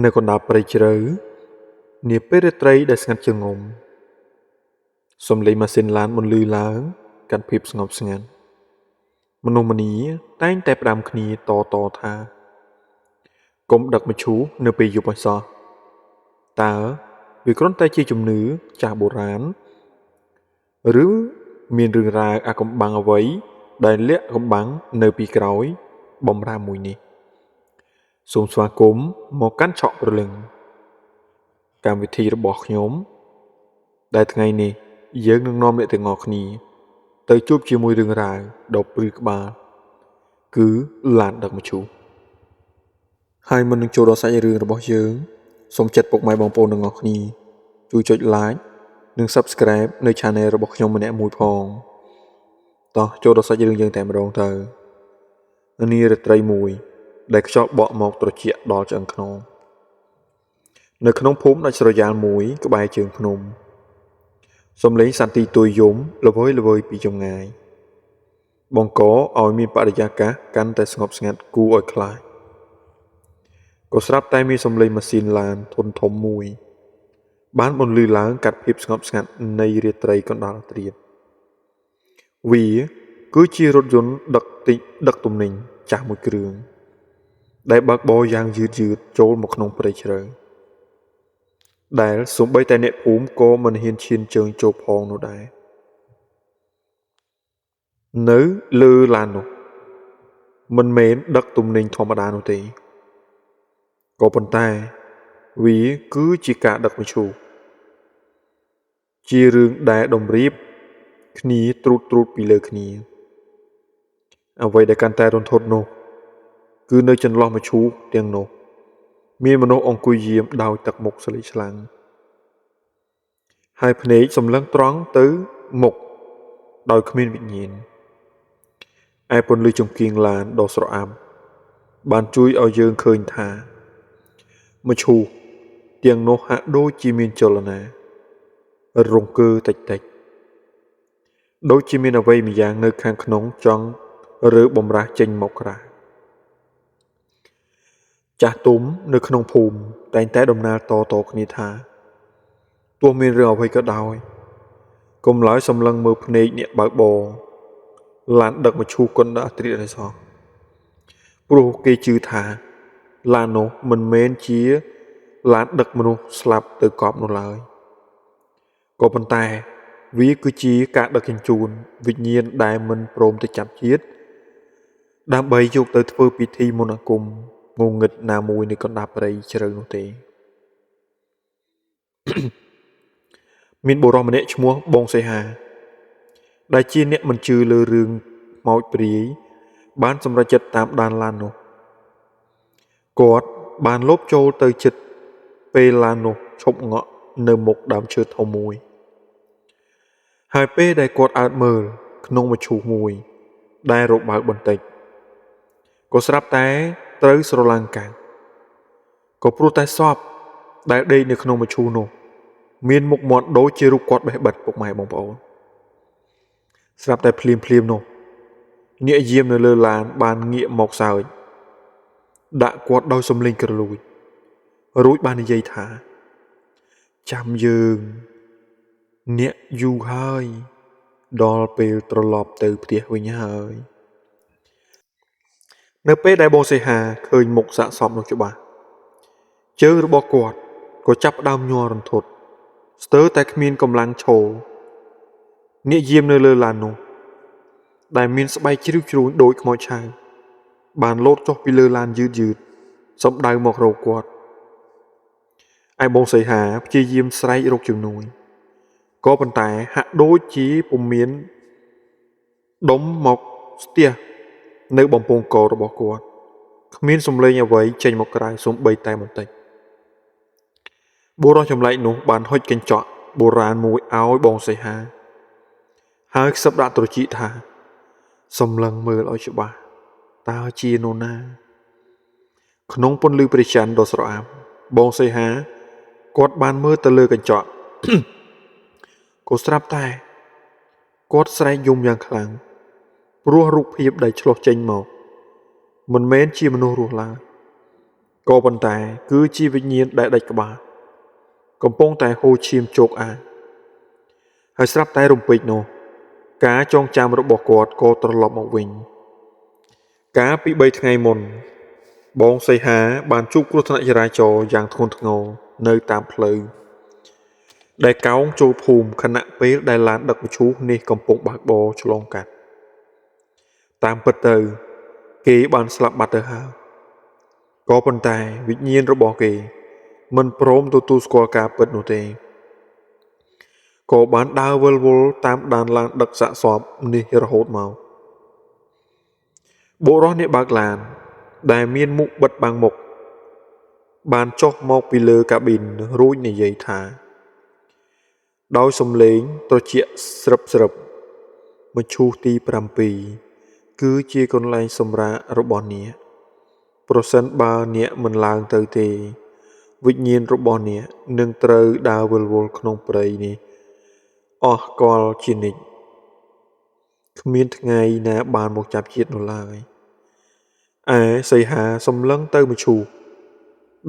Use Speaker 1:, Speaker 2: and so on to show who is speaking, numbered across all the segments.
Speaker 1: នៅកណ្ដាលព្រៃជ្រៅនាពេលរាត្រីដែលស្ងាត់ជ្រងំសំឡេងម៉ាស៊ីនឡានបន្លឺឡើងកាត់ភាពស្ងប់ស្ងាត់មនុស្សម្នាតែងតែផ្ដាំគ្នាតតថាកុំដឹកមឈូសនៅពេលយប់ឲ្យសោះតើវាគ្រាន់តែជាជំនឿចាស់បុរាណឬមានរឿងរ៉ាវអាកំបាំងអ្វីដែលលាក់កំបាំងនៅពីក្រោយបំរាមមួយនេះសូមស្វាគមន៍មកកាន់ឆក់ព្រលឹងកម្មវិធីរបស់ខ្ញុំដែលថ្ងៃនេះយើងនឹងនាំអ្នកទាំងអស់គ្នាទៅជួបជាមួយរឿងរ៉ាវដ៏ព្រឺក្បាលគឺឡានដឹកមឈូសហើយមុននឹងចូលដល់សាច់រឿងរបស់យើងសូមចាត់ពុកម៉ែបងប្អូនទាំងអស់គ្នាជួយចុច Like និង Subscribe នៅ Channel របស់ខ្ញុំម្នាក់មួយផងតោះចូលដល់សាច់រឿងយើងតែម្ដងទៅនារាត្រីមួយដែលខ្យល់បក់មកត្រជាក់ដល់ឆ្អឹងខ្នងនៅក្នុងភូមិដាច់ស្រយាលមួយក្បែរជើងភ្នំសំឡេងសន្តិទុយយំល្វើយល្វើយពីចម្ងាយបង្កឲ្យមានបរិយាកាសកាន់តែស្ងប់ស្ងាត់គួរឲ្យខ្លាចក៏ស្រាប់តែមានសំឡេងម៉ាស៊ីនឡានធុនធំមួយបានបន្លឺឡើងកាត់ភាពស្ងប់ស្ងាត់នៃរាត្រីកណ្ដាលទ្រាតវាគឺជារថយន្តដឹកតិចដឹកទំនិញចាស់មួយគ្រឿងដែលបើកបរយ៉ាងយឺតយឺតចូលមកក្នុងព្រៃជ្រៅដែលសូម្បីតែអ្នកភូមិក៏មិនហ៊ានឈានជើងចូលផងនោះដែរនៅលើឡាននោះមិនមែនដឹកទំនិញធម្មតានោះទេក៏ប៉ុន្តែវាគឺជាការដឹកមឈូសជារឿងដែលតម្រៀបគ្នាត្រួតត្រួតពីលើគ្នាអ្វីដែលកាន់តែរន្ធត់នោះគឺនៅចន្លោះមឈូសទាំងនោះមានមនុស្សអង្គុយយាមដោយទឹកមុខស្លេកស្លាំងហើយភ្នែកសម្លឹងត្រង់ទៅមុខដោយគ្មានវិញ្ញាណឯពន្លឺចង្គៀងឡានដ៏ស្រអាប់បានជួយឲ្យយើងឃើញថាមឈូសទាំងនោះហាក់ដូចជាមានចលនារង្គើតិចតិចដូចជាមានអ្វីម្យ៉ាងនៅខាងក្នុងចង់រើបំរាស់ចេញមកក្រៅចាស់ទុំនៅក្នុងភូមិតែងតែដំណើរតតគ្នាថាទោះមានរឿងអ្វីក៏ដោយកុំឡើយសម្លឹងមើលភ្នែកអ្នកបើកបរឡានដឹកមឈូសកណ្ដាលទ្រាតឲ្យសោះព្រោះគេជឿថាឡាននោះមិនមែនជាឡានដឹកមនុស្សស្លាប់ទៅកប់នោះឡើយក៏ប៉ុន្តែវាគឺជាការដឹកជញ្ជូនវិញ្ញាណដែលមិនព្រមទៅចាប់ជាតិដើម្បីយកទៅធ្វើពិធីមន្តអាគមងងឹតណាមួយនៅកណ្ដាលព្រៃជ្រៅនោះទេ មានបុរសម្នាក់ឈ្មោះបងសីហាដែលជាអ្នកមិនជឿលើរឿងខ្មោចព្រាយបានសម្រេចចិត្តតាមដានឡាននោះគាត់បានលបចូលទៅជិតពេលឡាននោះឈប់ងក់នៅមុខដើមឈើធំមួយហើយពេលដែលគាត់អើតមើលក្នុងមឈូសមួយដែលរបើកបន្តិចក៏ស្រាប់តែត្រូវស្រឡាំងកាំងក៏ព្រោះតែសពដែលដេកនៅក្នុងមឈូសនោះមានមុខមាត់ដូចជារូបគាត់បេះបិទពុកម៉ែបងប្អូនស្រាប់តែភ្លាមភ្លាមនោះអ្នកយាមនៅលើឡានបានងាកមកសើចដាក់គាត់ដោយសំឡេងក្រលួចរួចបាននិយាយថាចាំយើងអ្នកយូរហើយដល់ពេលត្រឡប់ទៅផ្ទះវិញហើយនៅពេលដែលបងសីហាឃើញមុខសាកសពនោះច្បាស់ជើងរបស់គាត់ក៏ចាប់ផ្ដើមញ័ររន្ធត់ស្ទើរតែគ្មានកម្លាំងឈរអ្នកយាមនៅលើឡាននោះដែលមានស្បែកជ្រីវជ្រួញដូចខ្មោចឆៅបានលោតចុះពីលើឡានយឺតយឺតសំដៅមករកគាត់ឯបងសីហាព្យាយាមស្រែករកជំនួយក៏ប៉ុន្តែហាក់ដូចជាពុំមានដុំមកស្ទះនៅបំពង់ករបស់គាត់គ្មានសំឡេងអ្វីចេញមកក្រៅសូម្បីតែបន្តិចបុរសចម្លែកនោះបានហុចកញ្ចក់បុរាណមួយឲ្យបងសីហាហើយខ្សឹបដាក់ត្រចៀកថាសម្លឹងមើលឲ្យច្បាស់តើជានរណាក្នុងពន្លឺព្រះច័ន្ទដ៏ស្រអាប់បងសីហាគាត់បានមើលទៅលើកញ្ចក់ ក៏ស្រាប់តែគាត់ស្រែកយំយ៉ាងខ្លាំងព្រោះរូបភាពដែលឆ្លុះចេញមកមិនមែនជាមនុស្សរស់ឡើយ ក៏ប៉ុន្តែគឺជាវិញ្ញាណដែលដាច់ក្បាលកំពុងតែហូរឈាមជោកអាហើយស្រាប់តែរំពេចនោះការចងចាំរបស់គាត់ក៏ត្រឡប់មកវិញកាលពី3ថ្ងៃមុនបងសីហាបានជួបគ្រោះថ្នាក់ចរាចរណ៍យ៉ាងធ្ងន់ធ្ងរនៅតាមផ្លូវដែលកោងចូលភូមិខណៈពេលដែលឡានដឹកមឈូសនេះកំពុងបើកបរឆ្លងកាត់តាមពិតទៅគេបានស្លាប់បាត់ទៅហើយក៏ប៉ុន្តែវិញ្ញាណរបស់គេមិនព្រមទទួលស្គាល់ការពិតនោះទេក៏បានដើរវិលវល់តាមដានឡានដឹកសាកសពនេះរហូតមកបុរសអ្នកបើកឡានដែលមានមុខបិទបាំងមុខបានចុះមកពីលើកាប៊ីនរួចនិយាយថាដោយសំឡេងត្រជាក់ស្រឹបស្រឹបមឈូសទី7គឺជាកន្លែងសម្រាករបស់អ្នកប្រសិនបើអ្នកមិនឡើងទៅទេវិញ្ញាណរបស់អ្នកនឹងត្រូវដើរវិលវល់ក្នុងព្រៃនេះអស់កលជានិច្ចគ្មានថ្ងៃណាបានមកចាប់ជាតិនោះឡើយឯសីហាសម្លឹងទៅមឈូស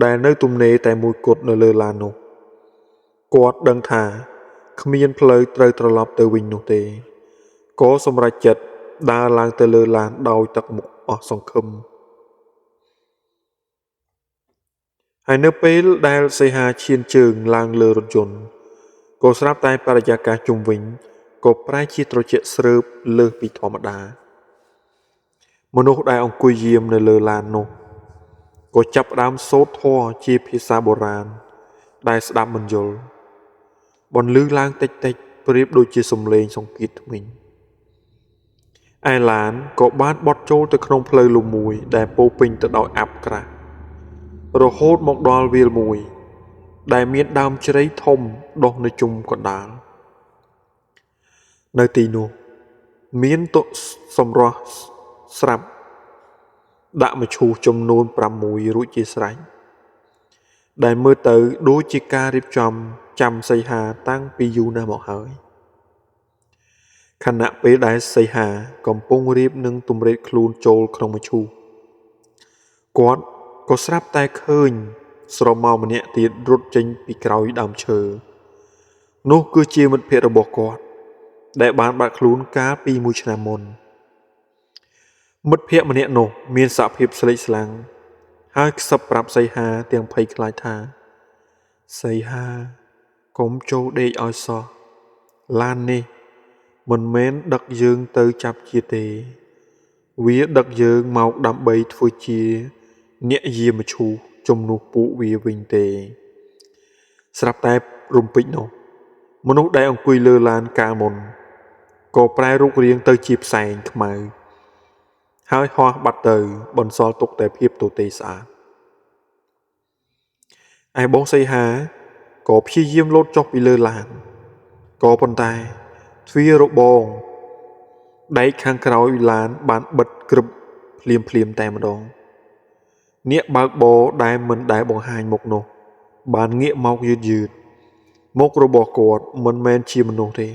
Speaker 1: ដែលនៅទំនេរតែមួយគត់នៅលើឡាននោះគាត់ដឹងថាគ្មានផ្លូវត្រូវត្រឡប់ទៅវិញនោះទេក៏សម្រេចចិត្តដើរឡើងទៅលើឡានដោយទឹកមុខអស់សង្ឃឹមហើយនៅពេលដែលសីហាឈានជើងឡើងលើរថយន្តក៏ស្រាប់តែបរិយាកាសជុំវិញក៏ប្រែជាត្រជាក់ស្រើបលើសពីធម្មតាមនុស្សដែលអង្គុយយាមនៅលើឡាននោះក៏ចាប់ផ្ដើមសូត្រធម៌ជាភាសាបុរាណដែលស្ដាប់មិនយល់បន្លឺឡើងតិចតិចប្រៀបដូចជាសំឡេងសង្កៀតធ្មេញឯឡានក៏បានបត់ចូលទៅក្នុងផ្លូវលំមួយដែលពោពេញទៅដោយអាប់ក្រាស់រហូតមកដល់វាលមួយដែលមានដើមជ្រៃធំដុះនៅជុំកណ្ដាលនៅទីនោះមានតុសម្រស់ស្រាប់ដាក់មឈូសចំនួន6រួចជាស្រេចដែលមើលទៅដូចជាការរៀបចំចាំសីហាតាំងពីយូរណាស់មកហើយខណៈពេលដែលសីហាកំពុងរៀបនឹងទម្រេតខ្លួនចូលក្នុងមឈូសគាត់ក៏ស្រាប់តែឃើញស្រមោលម្នាក់ទៀតរត់ចេញពីក្រោយដើមឈើនោះគឺជាមិត្តភក្តិរបស់គាត់ដែលបានបាត់ខ្លួនកាលពីមួយឆ្នាំមុនមិត្តភក្តិម្នាក់នោះមានសភាពស្លេកស្លាំងហើយខ្សឹបប្រាប់សីហាទាំងភ័យខ្លាចថាសីហាកុំចូលដេកឲ្យសោះឡាននេះមិនមែនដឹកយើងទៅចាប់ជាទេវាដឹកយើងមកដើម្បីធ្វើជាអ្នកយាមឈូសជំនួសពួកវាវិញទេស្រាប់តែរំពេចនោះមនុស្សដែលអង្គុយលើឡានកាលមុនក៏ប្រែរូបរាងទៅជាផ្សែងខ្មៅហើយហោះបាត់ទៅបន្សល់ទុកតែភាពទទេស្អាតឯបងសីហាក៏ព្យាយាមលោតចុះពីលើឡានក៏ប៉ុន្តែទ្វាររបងដែកខាងក្រោយឡានបានបិទក្រឹបភ្លាមភ្លាមតែម្ដងអ្នកបើកបរដែលមិនដែលបង្ហាញមុខនោះបានងាកមកយឺតយឺតមុខរបស់គាត់មិនមែនជាមនុស្សទេ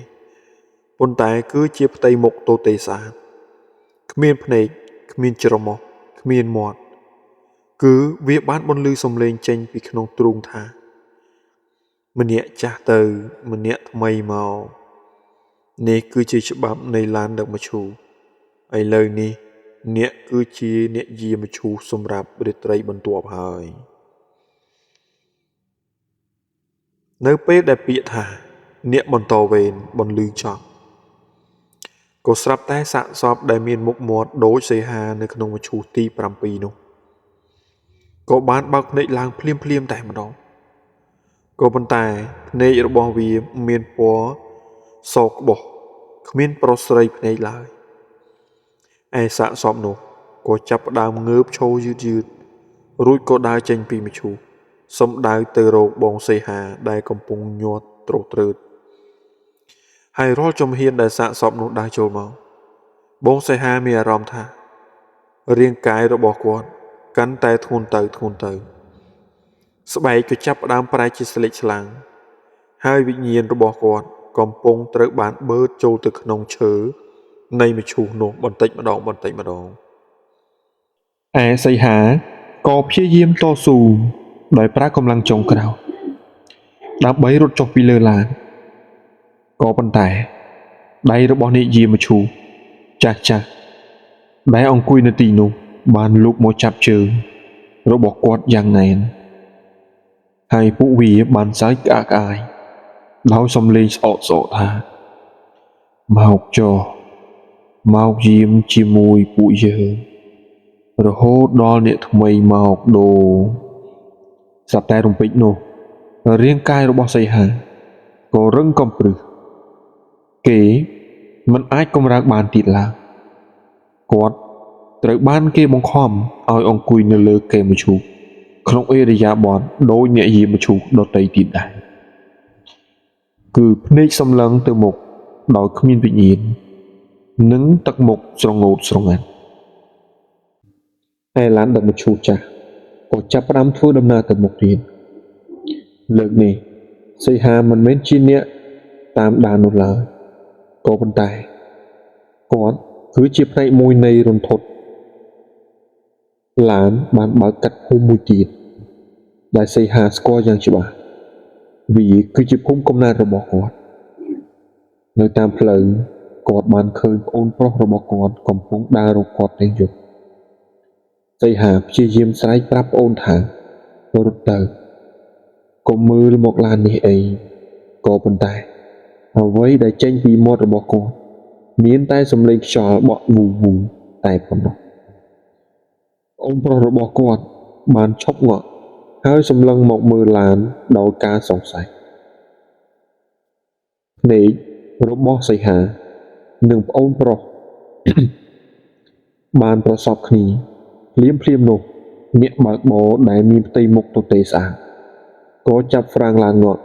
Speaker 1: ប៉ុន្តែគឺជាផ្ទៃមុខទទេស្អាតគ្មានភ្នែកគ្មានច្រមុះគ្មានមាត់គឺវាបានបន្លឺសំឡេងចេញពីក្នុងទ្រូងថាម្នាក់ចាស់ទៅម្នាក់ថ្មីមកនេះគឺជាច្បាប់នៃឡានដឹកមឈូសឥឡូវនេះអ្នកគឺជាអ្នកយាមឈូសសម្រាប់រាត្រីបន្ទាប់ហើយនៅពេលដែលពាក្យថាអ្នកបន្តវេនបន្លឺចប់ក៏ស្រាប់តែសាកសពដែលមានមុខមាត់ដូចសីហានៅក្នុងមឈូសទី7នោះក៏បានបើកភ្នែកឡើងភ្លាមភ្លាមតែម្ដងក៏ប៉ុន្តែភ្នែករបស់វាមានពណ៌សក្បុសគ្មានប្រុសស្រីភ្នែកឡើយឯសាកសពនោះក៏ចាប់ផ្ដើមងើបឈរយឺតយឺតរួចក៏ដើរចេញពីមឈូសសំដៅទៅរកបងសីហាដែលកំពុងញាត់ទ្រុត្រើតហើយរាល់ជំហានដែលសាកសពនោះដើរចូលមកបងសីហាមានអារម្មណ៍ថារាងកាយរបស់គាត់កាន់តែធ្ងន់ទៅធ្ងន់ទៅស្បែកក៏ចាប់ផ្ដើមប្រែជាស្លេកស្លាំងហើយវិញ្ញាណរបស់គាត់កំពុងត្រូវបានបឺតចូលទៅក្នុងឈើនៃមឈូសនោះបន្តិចម្ដងបន្តិចម្ដងឯសីហា ក៏ព្យាយាមតស៊ូដោយប្រើកម្លាំងចុងក្រោយដើម្បីរត់ចុះពីលើឡានក៏ប៉ុន្តែដៃរបស់អ្នកយាមឈូចាស់ចាស់ដែលអង្គុយនៅទីនោះបានលូកមកចាប់ជើងរបស់គាត់យ៉ាងណែនហើយពួកវាបានសើចក្អាកក្អាយដោយសំឡេងស្អកស្អកថាមកចុះមកយាមជាមួយពួកយើងរហូតដល់អ្នកថ្មីមកដូរស្រាប់តែរំពេចនោះរាងកាយរបស់សីហាក៏រឹងកំព្រឹសគេមិនអាចកម្រើកបានទៀតឡើយគាត់ត្រូវបានគេបង្ខំឲ្យអង្គុយនៅលើកេមឈូសក្នុងឥរិយាបថដូចអ្នកយាមឈូសដទៃទៀតដែរគឺភ្នែកសម្លឹងទៅមុខដោយគ្មានវិញ្ញាណនិងទឹកមុខស្រងូតស្រងាត់ឯឡានដឹកមឈូសចាស់ក៏ចាប់ផ្ដើមធ្វើដំណើរទៅមុខទៀតលើកនេះសីហាមិនមែនជាអ្នកតាមដាននោះឡើយក៏ប៉ុន្តែគាត់គឺជាផ្នែកមួយនៃរន្ធត់ឡានបានបើកកាត់ភូមិមួយទៀតដែលសីហាស្គាល់យ៉ាងច្បាស់វាគឺជាភូមិកំណើតរបស់គាត់នៅតាមផ្លូវគាត់បានឃើញប្អូនប្រុសរបស់គាត់កំពុងដើររកគាត់ទាំងយប់សីហាព្យាយាមស្រែកប្រាប់ប្អូនថារត់ទៅកុំមើលមកឡាននេះអីក៏ប៉ុន្តែអ្វីដែលចេញពីមាត់របស់គាត់មានតែសំឡេងខ្យល់បក់វូវូតែប៉ុណ្ណោះប្អូនប្រុសរបស់គាត់បានឈប់ងក់ហើយសម្លឹងមកមើលឡានដោយការសង្ស័យភ្នែករបស់សីហានិងប្អូនប្រុស បានប្រសពគ្នាភ្លាមភ្លាមនោះអ្នកបើកបរដែលមានផ្ទៃមុខទទេស្អាតក៏ចាប់ហ្វ្រាំងឡើងងក់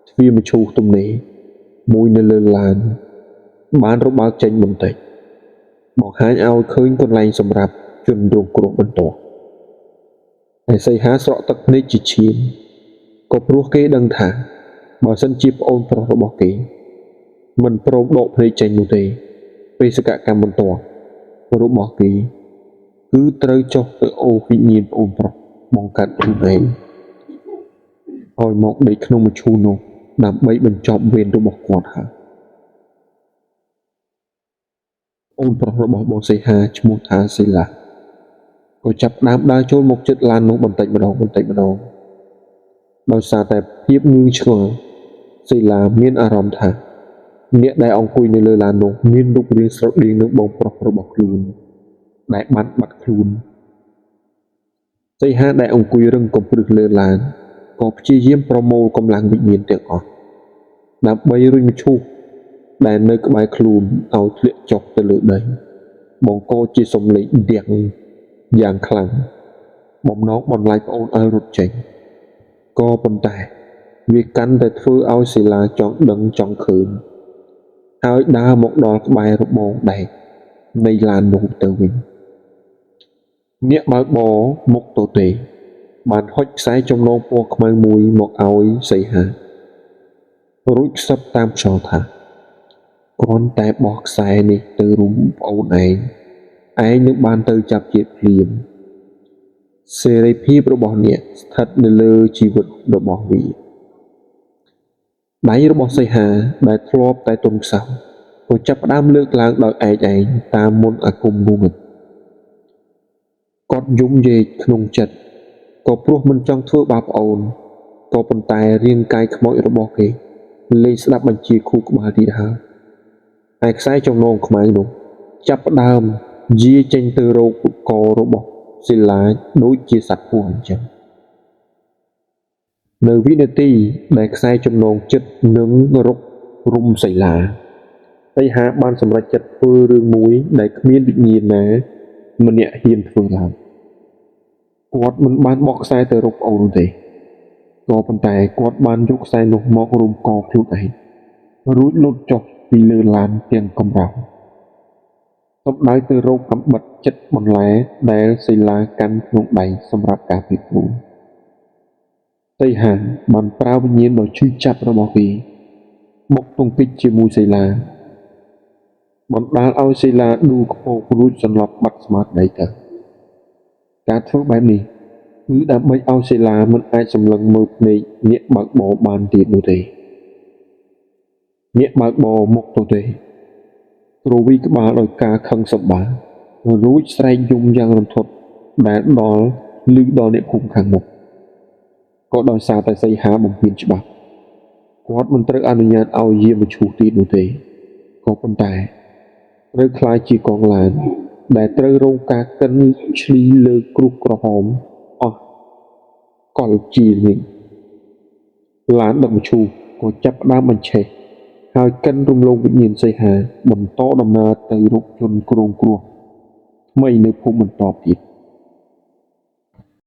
Speaker 1: ទ្វារមឈូសទំនេរមួយនៅលើឡានបានរបើកចេញបន្តិចបង្ហាញឲ្យឃើញកន្លែងសម្រាប់ជនរងគ្រោះបន្ទាប់ឯសីហាស្រក់ទឹកភ្នែកជាឈាមក៏ព្រោះគេដឹងថាបើសិនជាប្អូនប្រុសរបស់គេមិនព្រមដកភ្នែកចេញនោះទេបេសកកម្មបន្ទាប់របស់គេគឺត្រូវចុះទៅអូសវិញ្ញាណប្អូនប្រុសបង្កាត់ខ្លួនឯងឲ្យមកដេកក្នុងមឈូសនោះដើម្បីបញ្ចប់វេនរបស់គាត់ហើយអូនប្រុសរបស់បងសីហាឈ្មោះថាសីឡាក៏ចាប់ដើមដើរចូលមកជិតឡាននោះបន្តិចម្ដងបន្តិចម្ដងដោយសារតែភាពងឿងឆ្ងល់សីឡាមានអារម្មណ៍ថាអ្នកដែលអង្គុយនៅលើឡាននោះមានរូបរាងស្រដៀងនឹងបងប្រុសរបស់ខ្លួនដែលបានបាត់ខ្លួនសីហាដែលអង្គុយរឹងកំព្រឹសលើឡានក៏ព្យាយាមប្រមូលកម្លាំងវិញ្ញាណទាំងអស់ដើម្បីរុញមឈូសដែលនៅក្បែរខ្លួនឲ្យធ្លាក់ចុះទៅលើដីបង្កជាសំឡេងដៀងយ៉ាងខ្លាំងបំណងបន្លាយប្អូនឲ្យរត់ចេញក៏ប៉ុន្តែវាកាន់តែធ្វើឲ្យសីឡាចង់ដឹងចង់ឃើញហើយដើរមកដល់ក្បែររបងដែកនៃឡាននោះទៅវិញអ្នកបើកបរមុខទទេបានហុចខ្សែចំណងពណ៌ខ្មៅមួយមកឲ្យសីហារួចខ្សឹបតាមខ្យល់ថាគ្រាន់តែបោះខ្សែនេះទៅរុំប្អូនឯងឯងនឹងបានទៅចាប់ជាតិភ្លាមសេរីភាពរបស់អ្នកស្ថិតនៅលើជីវិតរបស់វាដៃរបស់សីហាដែលធ្លាប់តែទន់ខ្សោយក៏ចាប់ផ្ដើមលើកឡើងដោយឯកឯងតាមមន្តអាគមនោះគាត់យំយែកក្នុងចិត្តក៏ព្រោះមិនចង់ធ្វើបាបប្អូនក៏ប៉ុន្តែរាងកាយខ្មោចរបស់គេលែងស្ដាប់បញ្ជាខួរក្បាលទៀតហើយឯខ្សែចំណងខ្មៅនោះចាប់ផ្ដើមយាចេញទៅរកករបស់សិលាដូចជាសត្វពស់អញ្ចឹងនៅវិនាទីដែលខ្សែចំណងចិត្តនឹងរុករុំសិលាសីហាបានសម្រេចចិត្តធ្វើរឿងមួយដែលគ្មានវិញ្ញាណណាម្នាក់ហ៊ានធ្វើឡើងគាត់មិនបានបោះខ្សែទៅរកប្អូននោះទេក៏ប៉ុន្តែគាត់បានយកខ្សែនោះមករុំកខ្លួនឯងរួចលុតចុះពីលើឡានទាំងកម្រោលសម្ដៅទៅរកកំបិតចិត្តបន្លែដែលសិលាកាន់ក្នុងដៃសម្រាប់ការពិគ្រោះសីហាបានប្រើវិញ្ញាណដ៏ឈឺចាប់របស់គេបុកទង្គិចជាមួយសិលាបណ្ដាលឲ្យសិលាដួលខ្ពករួចសន្លប់បាត់ស្មារតីទៅ ការ ការធ្វើបែបនេះគឺដើម្បីឲ្យសិលាមិនអាចសម្លឹងមើលភ្នែកអ្នកបើកបរបានទៀតនោះទេអ្នកបើកបរមកទៅទេគ្រវីក្បាលដោយការខឹងសម្បារួចស្រែកយំយ៉ាងរន្ធត់ដែលដល់ឮដល់អ្នកភូមិខាងមុខក៏ដោយសារតែសីហាបំពេញច្បាប់គាត់មិនត្រូវអនុញ្ញាតឲ្យយាមឈូសទៀតនោះទេក៏ប៉ុន្តែត្រូវក្លាយជាកងឡានដែលត្រូវរងការកិនឈ្លីលើគ្រួសក្រហមអស់កលជានេះឡានដឹកមឈូសក៏ចាប់ផ្ដើមបញ្ឆេះហើយកិនរំលងវិញ្ញាណសីហាបន្តដំណើរទៅរកជនគ្រងគ្រោះថ្មីនៅភូមិបន្តទៀត។